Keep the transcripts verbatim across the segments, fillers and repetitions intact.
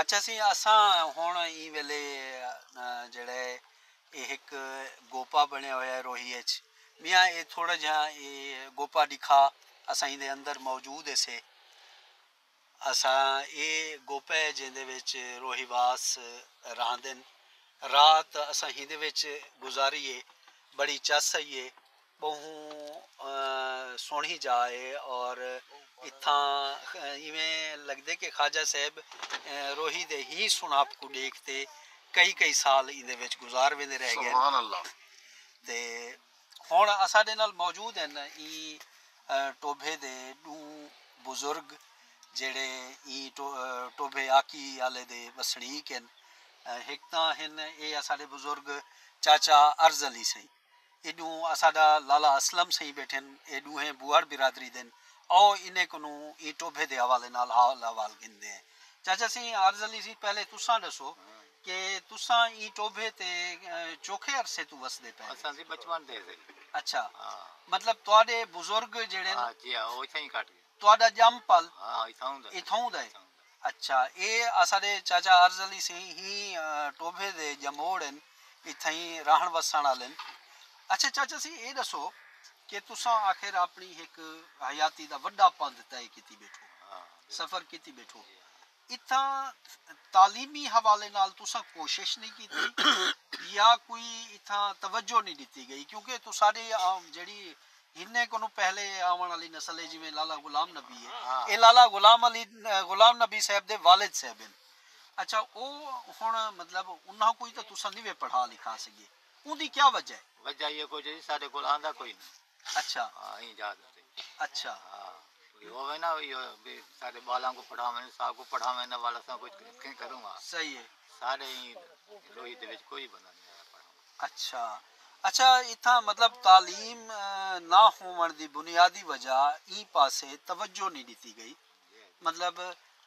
اچھا سی، اساں ہن ایں ویلے، آ، جیڑھا ہے، اے ہک گوپا بݨیا ہویا ہے روہی اچ۔ میاں، اے تھوڑا جیہاں اے گوپا ݙکھا، اساں ایندے اندر موجود ہیسے۔ اساں اے گوپا ہے جیندے وچ روہی واس رہندن۔ رات اساں ایندے وچ گزاری ہے، بڑی چس آئی ہے۔ ٻہوں، آ، سوہݨی جا ہے اور اتھاں، آ، ایویں لڳدے کہ خواجہ صاحب، آ، روہی دے ہی سݨاپ کوں ݙیکھ تے کئی کئی سال ایندے وچ گزار ویندے رہ ڳئے۔ سبحان اللہ۔ تے ہݨ اساݙے نال موجود ہن ایں، آ، ٹوبھے دے ݙو بزرگ جیڑھے ایں ٹو-، آ، ٹوبھے آکی آلے دے وسݨیک ہن۔ آ، ہک تاں ہن اے اساݙے بزرگ چاچا عرض علی سئیں۔ ایݙوں اساݙا لالا اسلم سئیں ٻیٹھن، اے ݙوہیں بوہڑ برادری دن۔ آؤ انہیں کنوں ایں ٹوبھے دے حوالے نال حال احوال گھندے ہیں۔ چاچا سئیں، عرض علی سئیں، پہلے تساں ݙسو کہ تساں ایں ٹوبھے تے، آ، چوکھے عرصے توں وسدے پئے ہو؟ اساں سی بچپن تے سے۔ اچھا۔ ہاں۔ مطلب تہاݙے بزرگ جیڑھے ہن، ہاں جی، ہاں، او اتھاں ہی کٹ ڳئے۔ تہاݙا ڄم پل ہاں، اتھاؤں دا۔ اتھاؤں دا ہے؟ اتھاؤں دا۔ اچھا، اے اساݙے چاچا عرض علی سئیں ہی، آ، ٹوبھے دے ڄموڑ ہن، اتھائیں رہݨ وسݨ آلے ہن۔ اچھا چاچا سئیں، اے ݙسو کہ تساں آخر اپݨی ہک حیاتی دا وݙا پندھ طے کیتی ٻیٹھو، ہاں، بالکل۔ سفر کیتی ٻیٹھو۔ جی ہاں۔ اتھاں تعلیمی حوالے نال تساں کوشش نہیں کیتی یا کوئی اتھاں توجہ نہیں ݙتی ڳئی؟ کیونکہ تساݙی، آ، جیڑھی ہنیں کنوں پہلے آوݨ آلی نسل ہے، جیویں لالا غلام نبی ہے، ہاں۔ اے لالا غلام علی، غلام نبی صاحب دے والد صاحب ہن۔ اچھا، او ہݨ مطلب انہاں کوں ہی تاں تساں نیوے پڑھا لکھا سڳے، اوندی کیا وجہ ہے؟ وجہ ایہ کجھ ہے جی، ساݙے کول آندا کوئی نہیں۔ اچھا۔ ہاں، ایں اجازت ہے۔ اچھا۔ ہاں، کوئی ہووے نا، وہی ہو-، بھی ساݙے ٻالاں کوں پڑھاویں، ساکوں پڑھاویں، نہ والا ساں کچھ کہیں کروں گا۔ صحیح ہے۔ ساݙے ایں روہی دے وچ کوئی بندہ نہیں آیا پڑھاوݨ۔ اچھا۔ اچھا، اتھاں مطلب تعلیم، آ، نہ ہووݨ دی بنیادی وجہ ایں پاسے توجہ نہیں ݙتی ڳئی۔ مطلب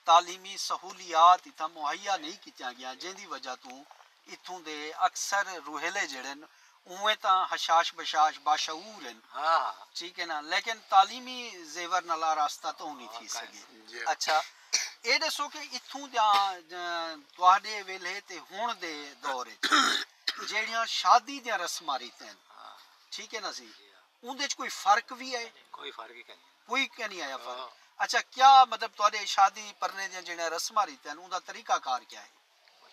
تعلیمی سہولیات اتھاں مہیا نہیں کیتیاں ڳیاں، جیندی وجہ توں اتھوں دے اکثر روہیلے جیڑھے ہن، اونویں تاں حشاش بشاش باشعور ہن۔ ہاں۔ ٹھیک ہے نا، لیکن تعلیمی زیور نال آراستہ تاں نہیں تھی سڳے۔ جی۔ اچھا، اے ݙسو کہ اتھوں دیاں، ج-، تہاݙے ویلھے تے ہݨ دے دور اچ جیڑھیاں شادی دیاں رسماں ریتاں ہن، ہاں۔ ٹھیک ہے نا سی؟ جی ہاں۔ اوندے اچ کوئی فرق وی ہے؟ کوئی فرق ہی کائنی۔ کوئی کائنی آیا فرق۔ ہاں۔ اچھا، کیا مطلب تہاݙے شادی پرنے دیاں جیڑھیاں رسماں ریتاں ہن، اوندا طریقہ کار کیا ہے؟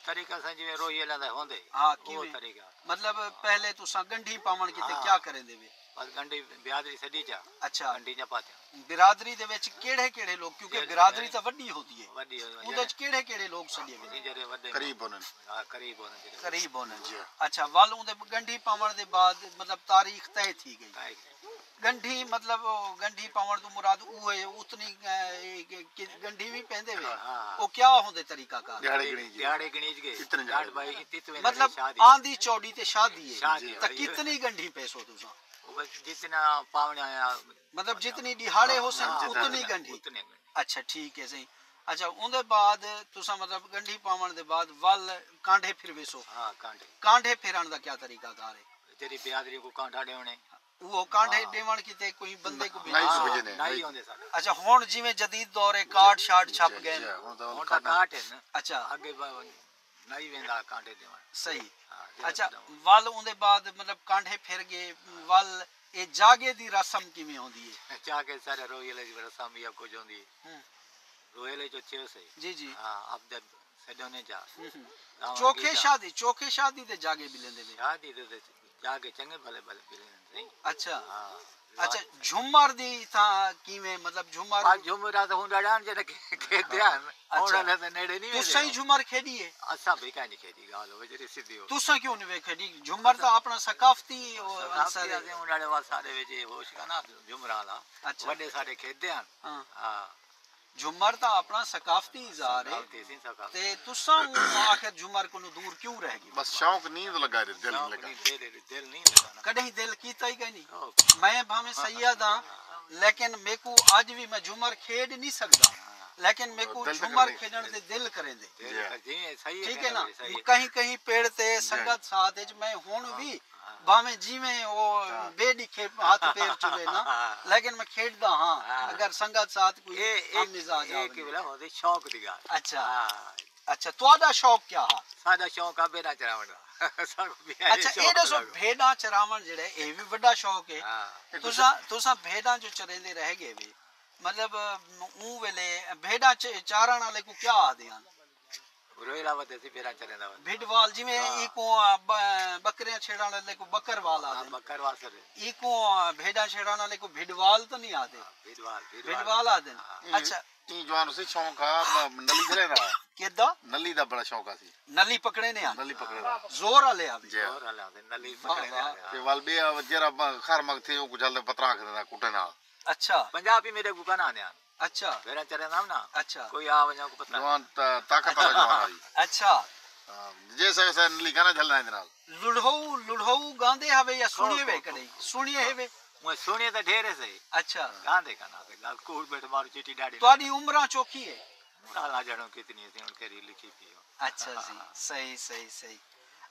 طریقہ ساں جیویں روہی آلیاں دا ہوندے، ہاں، او کیویں؟ طریقہ۔ مطلب پہلے تساں ڳنڈھی پاوݨ کیتے ہاں۔ کیا کریندے وے؟ بس ڳنڈھی برادری سݙی چا۔ اچھا۔ ڳنڈھی چا پاتیاں۔ برادری دے وچ کیڑھے کیڑھے لوگ، کیونکہ جیڑھے برادری تاں وݙی ہوندی ہے۔ وݙی ہوندی ہے۔ اوندے وچ کیڑھے کیڑھے لوگ سݙے ویندے؟ جیڑھے وݙے قریب ہوندن۔ ہاں، قریب ہوندن جیڑھے۔ قریب ہوندن۔ جی۔ اچھا، ول اوندے ڳنڈھی پاوݨ دے بعد مطلب تاریخ طے تھی ڳئی۔ طے تھی۔ ڳنڈھی مطلب، او ڳنڈھی پاوݨ توں مراد او ہے، اتنی، اے، کہ، کہ ڳنڈھی وی پیندے وے۔ ہاں۔ او کیا ہوندے طریقہ کار؟ دیہاڑے ڳݨیج ڳئے۔ دیہاڑے ڳݨیج ڳئے۔ اتنے ڄݨ ڄݨ بھائی، اتنے ویلے مطلب شادی۔ آندی چوݙی تے شادی ہے۔ شادی تاں ہے۔ کتنی ڳنڈھی پیسو تساں؟ او بس جتنا پاوݨ آیا۔ مطلب جتنی ݙیہاڑے ہاں، ہوسن، ہاں، اتنی ڳنڈھی۔ اتنے ڳنڈھی۔ اچھا، ٹھیک ہے سئیں۔ اچھا، اوندے بعد تساں مطلب ڳنڈھی پاوݨ دے بعد ول کانڈھے پھر ویسو؟ ہاں، کانڈھے۔ کانڈھے پھرݨ دا کیا طریقہ کار ہے؟ جیڑھی برادری کوں کانڈھا ݙیوݨے۔ اوہو کانڈھے ہاں۔ ݙیوݨ کیتے کوئی بندے کوں نہ، بھیجݨ؟ نہ ہی سمجھدے۔ نہ ہی ہوندے ساݙے۔ اچھا، ہݨ جیویں جدید دور ہے، جی، کارڈ شارڈ چھپ جی، ڳئے۔ جی، ہݨ تاں ہݨ تاں کارڈ۔ کارڈ ہے نا۔ اچھا۔ اڳے ب-، نہ ہی ویندا کانڈھے ݙیوݨ۔ صحیح۔ ہاں، جیڑھا اچھا، ساݙا ہوندا۔ ول اوندے بعد مطلب کانڈھے پھر ڳئے، ول اے جاڳے دی رسم کیویں ہوندی ہے؟ جاڳے ساݙے روہیلے دی رسم یا کجھ ہوندی ہے۔ ہوں۔ روہیلے جو تھیو سے۔ جی، جی۔ ہاں، اب جب سݙونے جا۔ ہوں، ہوں۔ لاواں چوکھے گیتا۔ شادی، چوکھے شادی تے جاڳے ملیندے وے؟ شادی تے، تے جاڳے چنڳے بھلے بھلے ملیندے سئیں۔ اچھا۔ ہاں۔ اچھا، جھمر دی تاں کیویں، مطلب جھمر؟ بس جھمر تاں ہݨ ݙاݙا جیڑھا کھیݙدے ہن۔ اچھا۔ ہݨ والے تاں نیڑے نہیں ویندے۔ تساں ہی جھمر کھیݙی ہے؟ اساں بھئی کائنی کھیݙی، ڳالھ ہووے جیڑھی سدھی ہووے۔ تساں کیوں نہیں وے کھیݙی؟ جھمر تاں اپݨا ثقافتی او ثقافتی عنصر ہے۔ اساں ہݨ والے وال ساݙے وچ اے ہوش کائنا جھمراں والا۔ اچھا۔ وݙے ساݙے کھیݙدے ہن۔ ہاں۔ ہاں۔ جھمر تاں اپݨا ثقافتی اظہار ہے۔ ثقافتی سئیں، ثقافتی۔ تے تساں اوں آخر جھمر کنوں دور کیوں رہ ڳئے؟ بس شوق نیند لڳا ݙے، دل نہیں شوق لڳا۔ نہیں، دل، دل نہیں لڳا نا۔ کݙہیں دل کیتا ہی کائنی۔ شوق۔ میں بھاویں سید ہاں، لیکن میکوں اڄ وی میں جھمر کھیݙ نہیں سڳدا۔ ہاں۔ لیکن میکوں دل تے جھمر کریندے۔ کھیݙݨ تے دل کریندے۔ دل جی۔ کر-، جی، صحیح ہے، ٹھیک ہے نا؟ صحیح ہے۔ کہیں، کہیں پیڑ تے جی۔ سنگت ساتھ وچ میں ہݨ ہاں۔ وی ہاں۔ بھاویں جیویں او ہاں۔ بے ݙکھے ہتھ پیر چلے نا، ہاں۔ لیکن میں کھیݙدا ہاں۔ ہاں۔ اگر سنگت ساتھ کوئی اے، اے، ہم مزاج اے آوے۔ کی ولا ہوندی شوق دی ڳالھ۔ اچھا۔ ہاں۔ اچھا، تہاݙا شوق کیا ہا؟ ساݙا شوق آ بھیݙاں چراوݨ دا۔ ساݙا بھیݙاں اچھا، اے شوق ݙسو، لڳا۔ بھیݙاں چراوݨ جیڑھے، اے وی وݙا شوق ہے۔ ہاں۔ تساں، تساں بھیݙاں جو چریندے رہ ڳئے وے۔ مطلب، اوں ویلے بھیݙاں چ-، چارݨ آلے کوں کیا آہدے ہن؟ روہیلا ودے سی، بھیݙاں چریندا ودے۔ بھڈوال، جیویں ہاں۔ ایکوں، آ، ب-، بکریاں چھیڑݨ آلے کوں بکروال ہاں، آہدن۔ بکروال سݙے۔ ایکوں، آ، بھیݙاں چھیڑݨ آلے کوں بھڈوال تاں نی آہدے؟ ہاں، بھیݙوال، بھیݙوال۔ بھڈوال آہدن۔ ہاں۔ ایں، اچھا۔ ایں جوان اسی شوق ہا، م-، نلی جھلے دا۔ کیدا؟ نلی دا بڑا شوق ہا سی۔ نلی پکڑیندے ہن؟ نلی پکڑیندے ہن۔ زور آلے آ وی؟ جی۔ زور آلے آہدے، نلی واہ، پکڑیندے واہ۔ ہن۔ تے ول ٻیا جیڑھا ب-، خیر مگ تھی، اوکوں جھل تے پترا کھدے دا، کٹے نال۔ اچھا۔ پنجابی میݙے کوں کائناں آندے ہن۔ اچھا۔ بھیݙاں چریندم نا۔ اچھا۔ کوئی آ ونڄاں کوں پتہ نہ۔ جوان تا-، طاقت والا جوان ہئی۔ اچھا۔ ہاں، جے سا سا نلی کانا جھلنا ایندے نال۔ لڑھو، لڑھو گاندے ہاوے یا سݨیے وے کݙاہیں؟ سݨیے ہیوے؟ میں سݨیے تاں ڈھیر ہے سہی۔ اچھا۔ گاندے کانا تے ڳالھ کوڑ ٻیٹھ مارو چٹی ݙاڑھی۔ تہاݙی عمراں چوکھی ہے؟ ڳالھاں ڄݨو کتنی سی، ہݨ کیڑھی لکھی پئی ہو۔ اچھا جی، صحیح، صحیح، صحیح۔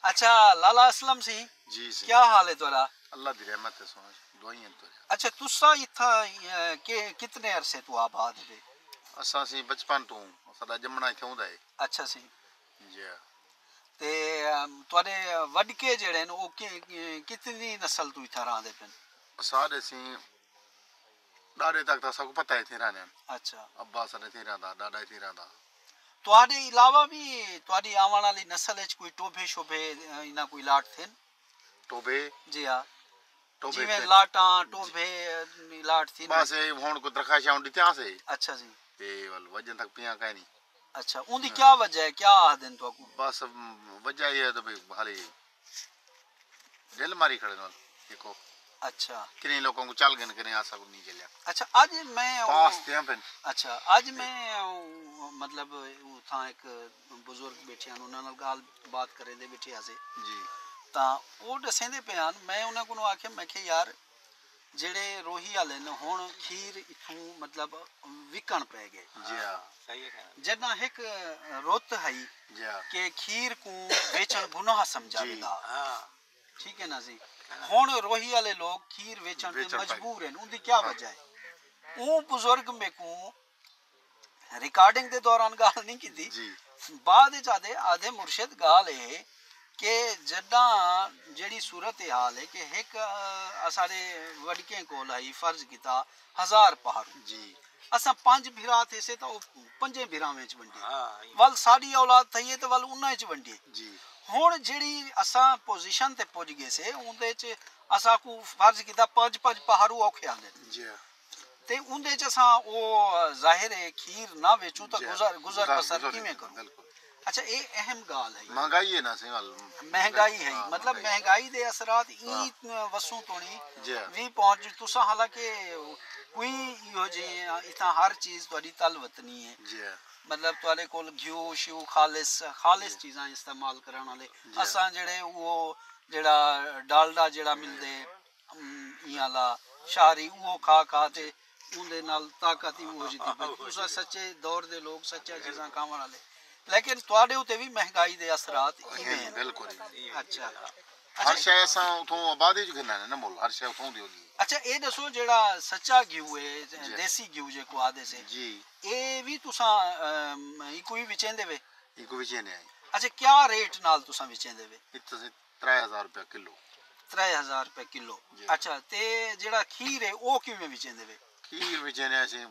اچھا، لالا اسلم سی، جی سئیں۔ کیا حال ہے تہاݙا؟ اللہ دی رحمت ہے سوہݨا، دعائیں ہن تہاݙیاں۔ اچھا، تساں اتھاں، اے، کہ-، کتنے عرصے توں آباد ہیوے؟ اساں سئیں بچپن توں، ساݙا ڄمݨا اتھاں ہوندا ہے۔ اچھا سئیں۔ جی ہا۔ تے، ام، تہاݙے وݙکے جیڑھے ہن، او کہ-، کتنی نسل توں اتھاں رہندے پن؟ اساݙے سئیں ݙاݙے تک تاں اساکوں پتہ ہے اتھیں رہندے ہن۔ اچھا۔ ابا ساݙے اتھیں رہندا، ݙاݙا اتھیں رہندا۔ تہاݙے علاوہ وی تہاݙی آوݨ آلی نسل اچ کوئی ٹوبھے شوبھے، اے، انہاں کوں الاٹ تھین؟ ٹوبھے؟ جی ہا۔ ٹوبھے جیویں لاٹاں، ٹوبھے، الاٹ تھیندے۔ بس اے ہݨ کوئی درخواستاں ݙتیاں سے۔ اچھا جی۔ تے ول وجہ تک پیاں کائنی۔ اچھا، اوندی کیا وجہ ہے؟ کیا آہدن تہاکوں؟ بس وجہ اے ہے تے بھئی حالی ڈھل ماری کھڑے نال ہکو۔ اچھا۔ کنیں لوکاں کوں چل گھن کنیں آسا کوں نی چلیا۔ اچھا اج میں پاس تیاں پن۔ اچھا اج میں مطلب اتھاں ایک بزرگ بیٹھے ہن انہاں نال گال بات کریندے بیٹھے ہاسے۔ جی۔ تاں او ڈسیندے پے ہن میں انہاں کوں آکھیا میں کہ یار جیڑھے روہی آلے ہن ہݨ کھیر اتھوں مطلب وکݨ پئے ڳئے۔ جی ہاں۔ صحیح ہے۔ جݙاں ہک رت ہئی جی ہاں۔ کہ کھیر کوں ویچݨ گناہ سمجھا جی۔ ویندا ہا۔ ہاں۔ ٹھیک ہے نا جی۔ ہݨ روہی آلے لوک کھیر ویچݨ تے ویچݨ پئے۔ مجبور ہن۔ اوندی کیا ہاں۔ وجہ ہے؟ اوں بزرگ میکوں ریکارڈنگ دے دوران ڳالھ نی کیتی۔ جی۔ بعد اچ آہدے، آہدے مرشد ڳالھ اے ہے کہ جݙاں جیڑھی صورتحال ہے کہ ہک، آ، اساݙے وݙکیں کول ہئی فرض کیتا ہزار پہرو۔ جی۔ اساں پنج بھرا تھیسے تاں او پنجیں بھراویں اچ ونڈیے۔ ہاں، ول ساݙی اولاد تھئی ہے تاں ول انہاں اچ ونڈیے۔ جی۔ ہݨ جیڑھی اساں پوزیشن تے پڄ ڳیسے اوندے اچ اساکوں فرض کیتا پنج پنج پہرو اوکھے آندن۔ جی۔ تے اوندے اچ اساں او ظاہر ہے کھیر نہ ویچوں تاں جی۔ گزر، گزر گزر، بسر گزر کیویں کروں؟ بالکل۔ اچھا اے اہم ڳالھ ہے۔ مہنگائی ہے نا سئیں ول۔ مہنگائی ہے، ہاں، مطلب مہنگائی۔ مہنگائی دے اثرات ایں ہاں۔ وسوں توڑی جی۔ وی پہنچ تساں حالانکہ کوئی ایہو جے اتھاں ہر چیز تہاݙی تل وطنی ہے۔ جی۔ مطلب تہاݙے کول گھیو شیو خالص، خالص جی۔ چیزاں استعمال کرݨ والے۔ جی۔ اساں جیڑھے او جیڑھا ڈالڈا جیڑھا ملدے، ام، ایں آلا شہری اوہو کھا کھا تے اوندے نال طاقت ہی اوہو جی تھی پئی۔ تساں سچے دور دے لوگ، سچیاں چیزاں کھاوݨ آلے۔ لیکن تہاݙے اتے وی مہنگائی دے اثرات ایویں ہن۔ بالکل۔ اچھا۔ ہر شے اساں اتھوں آبادی چ گھندے نے نا مول، ہر شے اتھوں دی ہوندی ہے۔ اچھا اے ݙسو جیڑھا سچا گھیو ہے، جی۔ دیسی گھیو جیکوں آہدے سے، جی۔ اے وی تساں، ام، ایکوں وی وچیندے وے؟ ایکوں وچیندے ہیں۔ اچھا کیا ریٹ نال تساں وچیندے وے؟ اتھاں سے ترے ہزار روپیہ کلو۔ ترے ہزار روپے کلو۔ جی۔ اچھا تے جیڑھا کھیر ہے او کیویں وچیندے وے؟ کھیر وچیندے اسیں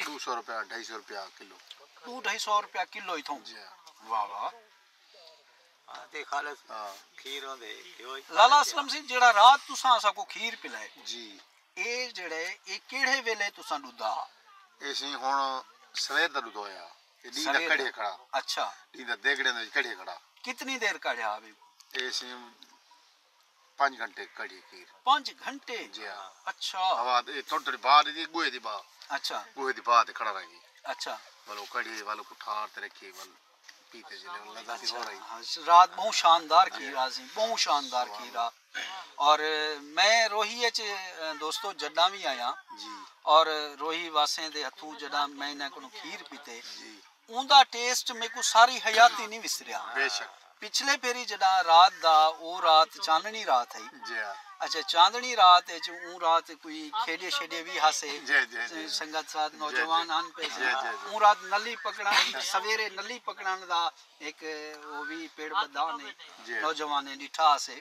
ݙو سو روپیہ، ڈھائی سو روپیہ کلو۔ ݙو ڈھائی سو روپیہ کلو اتھوں؟ جی ہاں۔ واہ واہ۔ ہاں تے خالص ہاں۔ کھیر ہوندے۔ لالا اسلم سئیں جیڑھا رات تساں اساکوں کھیر پلائے۔ جی۔ اے جیڑھے اے کیڑھے ویلے تساں ݙدھا ہا؟ اے سئیں ہݨ سویر دا ݙدھا ہویا۔ اے ݙینہہ دا سویر دا۔ کڑھے کھڑا۔ اچھا۔ ݙینہہ دا دیگڑیاں دے وچ کڑھے کھڑا۔ کتنی دیر کڑھیا ہا؟ اے سئیں پنج گھنٹے کڑھی کھیر۔ پنج گھنٹے؟ جی ہاں۔ اچھا۔ ہوا اے تھوڑی تھوڑی بھا ݙیندی ڳوہے دی بھا۔ اچھا۔ ڳوہے دی بھا تے کھڑا رہ ڳئی۔ اچھا۔ ول او کڑھی ول اوکوں ٹھار تے رکھی ول پیتے جلے ول لذت ہی ہو رہی۔ ہاں، رات ٻہوں شاندار کھیر ہا سئیں، ٻہوں شاندار کھیر ہا۔ اور میں روہی اچ دوستو جݙاں وی آیاں جی۔ اور روہی واسیں دے ہتھوں جݙاں میں انہاں کولوں کھیر پیتے جی۔ اوندا ٹیسٹ میکوں ساری حیاتی نی وسریا۔ بے شک۔ پچھلے پھیری جݙاں رات دا، او رات چاندݨی رات ہئی۔ جی ہاں۔ اچھا، چاندݨی رات اچ اوں رات کوئی کھیݙے شیݙے وی ہاسے۔ جی، جی، جی۔ سنگت ساتھ، جی، جی۔ نوجوان ہن پئے۔ جی، جی، جی۔ اوں رات نلی پکڑݨ، سویرے نلی پکڑݨ دا ہک او وی پیڑ ٻدھا نے، جی۔ نوجوانیں ݙٹھا ہاسے۔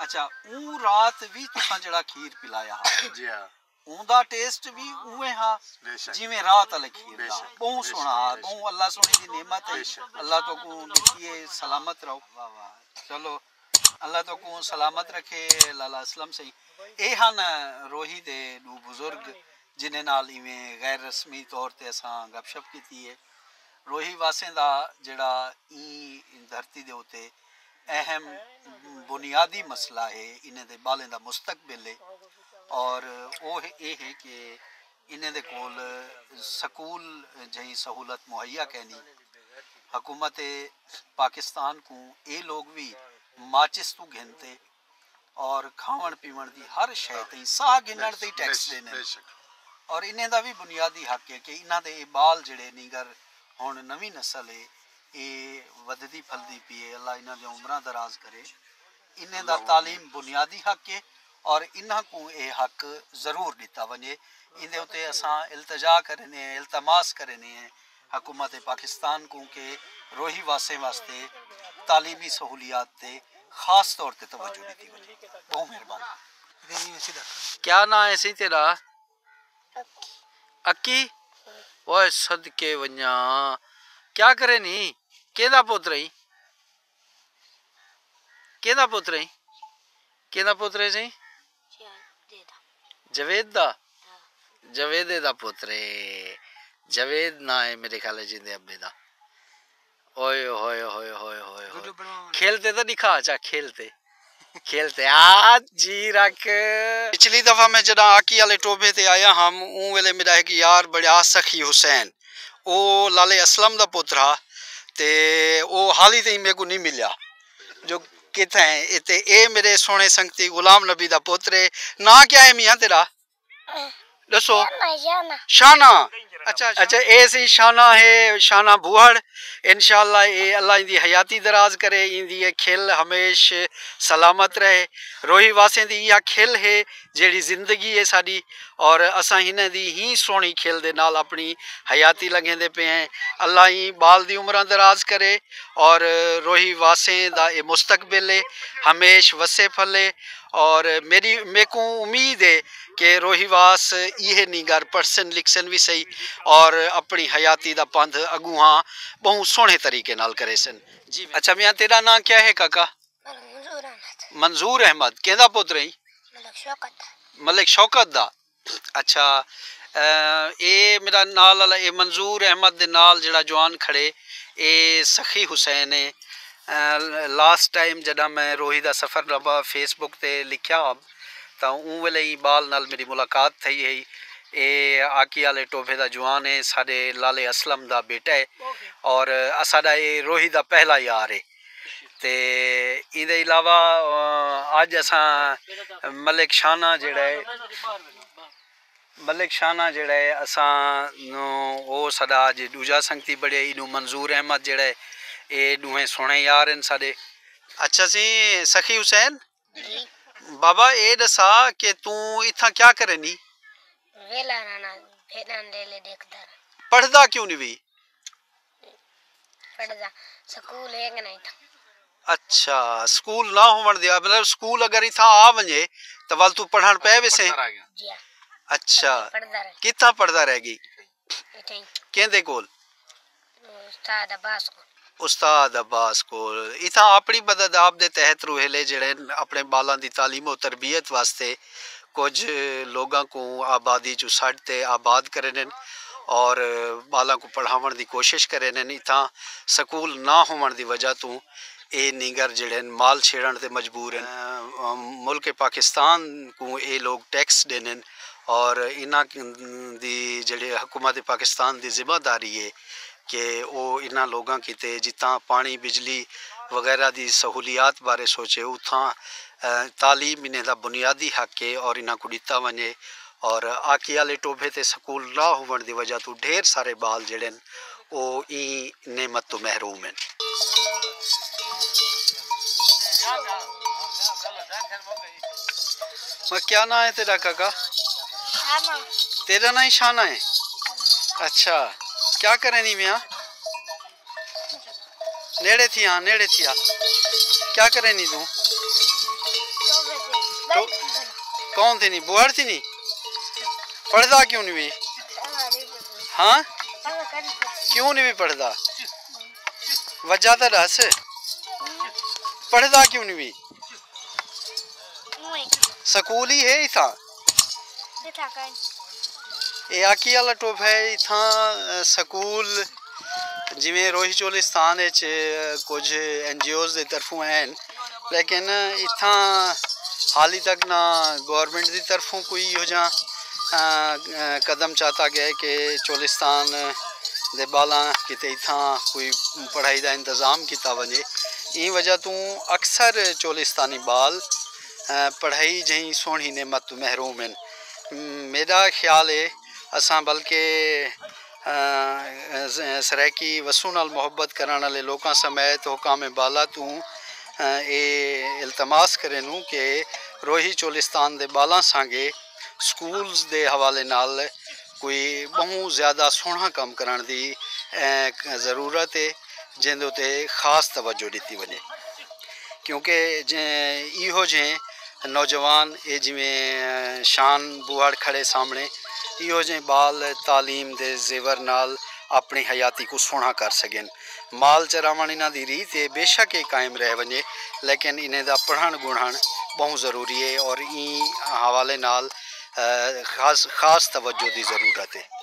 اچھا، اوں رات وی تساں جیڑھا کھیر پلایا ہا، جی ہاں۔ اوندا ٹیسٹ وی اوویں ہا، بے شک۔ جیویں رات آلے کھیر بے دا۔ شک، ٻہوں بے سوہݨا شک، ہا، بے شک۔ ٻہوں اللہ سوہݨی دی نعمت ہے۔ بے شک۔ اللہ تہاکوں ݙتی ہے، سلامت رہو۔ واہ واہ۔ چلو، اللہ تہاکوں سلامت رکھے، لالا اسلم سئیں۔ اے ہن روہی دے ݙو بزرگ، جنہیں نال ایویں غیر رسمی طور تے اساں گپ شپ کیتی ہے۔ روہی واسیں دا جیڑھا ایں دھرتی دے اتے اہم بنیادی مسئلہ ہے، انہیں دے ٻالیں دا مستقبل ہے، اور او ہے، اے ہے کہ انہیں دے کول سکول جہیں سہولت مہیا کینی۔ حکومت پاکستان کوں اے لوگ وی ماچس توں گھن تے اور کھاوݨ پیوݨ دی ہر شے تئیں، ساہ گھنݨ تئیں ٹیکس ݙیندن۔ بے شک۔ اور انہیں دا وی بنیادی حق ہے کہ انہاں دے اے ٻال جیڑھے نینگر ہݨ نویں نسل ہے، اے ودھدی پھلدی پئی ہے، اللہ انہاں دیاں عمراں دراز کرے۔ انہیں دا تعلیم بنیادی حق ہے اور انہاں کوں اے حق ضرور ݙتا ونڄے۔ ایندے اتے اساں التجا کریندے ہیں، التماس کریندے ہیں حکومت پاکستان کوں کہ روہی واسیں واسطے تعلیمی سہولیات تے خاص طور تے توجہ ݙتی ونڄے۔ ٻہوں مہربانی۔ کیا ناں ہے سئیں تیݙا؟ اکی۔ اکی؟ اوئے صدقے ونڄاں۔ کیا کریندی؟ کیندا پتر ہیں؟ کیندا پتر ہیں؟ کیندا پتر ہیں سئیں؟ جاوید دا؟ جاوید دا؟ ہاں۔ جاوید دا پتر ہے۔ جاوید ناں ہے میݙے خیال ہے جیندے ابے دا۔ اوئے ہوئے ہوئے ہوئے ہوئے ہوئے۔ ویڈیو بݨواوݨ۔ کھیل تے تاں ݙکھا، اچھا کھیل تے۔ کھیل تے آ جی رکھ۔ پچھلی دفعہ میں جݙاں آکی آلے ٹوبھے تے آیا ہم، اوں ویلے میݙا ہک یار بݨیا سخی حسین۔ او لالے اسلم دا پتر ہا تے او حالی تئیں میکوں نی ملیا جو کتھاں ہے۔ تے اے میݙے سوہݨے سنگتی غلام نبی دا پتر ہے۔ ناں کیا ہے میاں تیݙا؟ ݙسو۔ شانہ، شانہ۔ شانہ۔ اچھا، اچھا، اے سئیں شانہ ہے، شانہ بوہڑ۔ انشاءاللہ اے اللہ ایندی حیاتی دراز کرے، ایندی اے کھل ہمیش سلامت رہے۔ روہی واسیں دی ایہا کھل ہے جیڑھی زندگی ہے ساݙی، اور اساں ہنیں دی ہی سوہݨی کھل دے نال اپݨی حیاتی لنگھیندے پئے ہیں۔ اللہ ایں ٻال دی عمراں دراز کرے اور روہی واسیں دا اے مستقبل ہے، ہمیش وسے پھلے۔ اور میݙی، میکوں امید ہے کہ روہی واس ایہے نینگر پڑھسن لکھسن وی سہی اور اپݨی حیاتی دا پندھ اڳونہاں ٻہوں سوہݨے طریقے نال کریسن۔ جی میاں۔ اچھا میاں، تیݙا ناں کیا ہے کاکا؟ منظور احمد۔ منظور احمد، کیندا پتر ہیں؟ ملک شوکت دا۔ ملک شوکت دا۔ اچھا، اے میݙا نال آلا، اے منظور احمد دے نال جیڑھا جوان کھڑے، اے سخی حسین ہے۔ لاسٹ ٹائم جݙاں میں روہی دا سفرنامہ فیس بک تے لکھیا ہا تاں اوں ویلے ایں ٻال نال میݙی ملاقات تھئی ہئی۔ اے آکی آلے ٹوبھے دا جوان ہے، ساݙے لالے اسلم دا بیٹا ہے اور اساݙا اے روہی دا پہلا یار ہے۔ تے ایندے علاوہ، آ، اڄ اساں ملک شانہ جیڑھا ہے، ملک شانہ جیڑھا ہے، اساں نو او ساݙا اڄ ݙوجھا سنگتی بݨیا، اینوں منظور احمد جیڑھا ہے، اے ݙوہیں سوہݨے یار ہن ساݙے۔ اچھا سئیں سخی حسین، جی۔ بابا اے ݙسا کہ توں اتھاں کیا کریندی؟ ویلا رہنا، بھیݙاں لیلے ݙیکھدا رہنا۔ پڑھدا کیوں نہیں وی؟ پڑھدا، سکول ہے کہ نہیں تھا؟ اچھا، سکول نہ ہووݨ دی، مطلب سکول اگر اتھاں آ ونڄے تاں ول توں پڑھݨ پئے ویسیں؟ جی ہاں۔ اچھا، پڑھدا رہ۔ کتھاں پڑھدا رہ ڳئی؟ اتھے ہی۔ کیندے کول؟ استاد عباس کول۔ استاد عباس کول۔ اتھاں اپݨی مدد آپ دے تحت روہیلے جیڑھے ہن اپݨے ٻالاں دی تعلیم و تربیت واسطے کجھ لوگاں کوں آبادی چوں سݙ تے آباد کریندن اور ٻالاں کوں پڑھاوݨ دی کوشش کریندن۔ اتھاں سکول نہ ہووݨ دی وجہ توں اے نینگر جیڑھے ہن مال چھیڑݨ تے مجبور ہن۔ ملک پاکستان کوں اے لوگ ٹیکس ݙیندن اور انہاں دی جیڑھے حکومت پاکستان دی ذمہ داری ہے کہ او انہاں لوگاں کیتے جتھاں پاݨی، بجلی وغیرہ دی سہولیات بارے سوچے، اتھاں، اے، تعلیم انہیں دا بنیادی حق ہے اور انہاں کوں ݙتا ونڄے۔ اور آکی آلے ٹوبھے تے سکول نہ ہووݨ دی وجہ توں ڈھیر سارے ٻال جیڑھے ہن او ایں نعمت توں محروم ہن۔ کیا ناں ہے تیرا کاکا؟ تیرا ناں ہی شانہ ہے؟ اچھا، کیا کریں دی میاں؟ نیڑے تھی آ، نیڑے تھی آ۔ کیا کریں دی توں؟ تو کون تھی نہیں؟ بوہڑ تھی نہیں؟ پڑھدا کیوں نہیں بھی؟ ہاں؟ کیوں نہیں بھی پڑھدا؟ وجہ تاں ݙس، پڑھدا کیوں نہیں وی؟ سکول ہی ہے اتھاں؟ اے آکی والا ٹوپ ہے اتھاں، سکول جیویں روہی چولستان اچ کجھ این جی اوز دے طرفوں ہن، لیکن اتھاں حالی تک نہ گورنمنٹ دی طرفوں کوئی ایہو جہاں، آ، آ، قدم چاتا ڳئے کہ چولستان دے ٻالاں کیتے اتھاں کوئی پڑھائی دا انتظام کیتا ونڄے۔ ایں وجہ توں اکثر چولستانی ٻال، آ، پڑھائی جہیں سوہݨی نعمت توں محروم ہن۔ میݙا خیال ہے اساں بلکہ، آ، سرائیکی وسوں نال محبت کرݨ والے لوکاں سمیت حکام بالا توں، آ، اے التماس کریندوں کہ روہی چولستان دے ٻالاں سانڳے سکولز دے حوالے نال کوئی ٻہوں زیادہ سوہݨا کم کرݨ دی، اے، ضرورت ہے، جیندے اتے خاص توجہ ݙتی ونڄے، کیونکہ جیں ایہو جہیں نوجوان، اے جیویں شان بوہڑ کھڑے سامݨے، ایہو جہیں ٻال تعلیم دے زیور نال اپݨی حیاتی کوں سوہݨا کر سڳن۔ مال چراوݨ انہاں دی ریت ہے، بے شک اے قائم رہ ونڄے، لیکن انہیں دا پڑھݨ ڳݨݨ ٻہوں ضروری ہے اور ایں حوالے نال، آ، خاص، خاص توجہ دی ضرورت ہے۔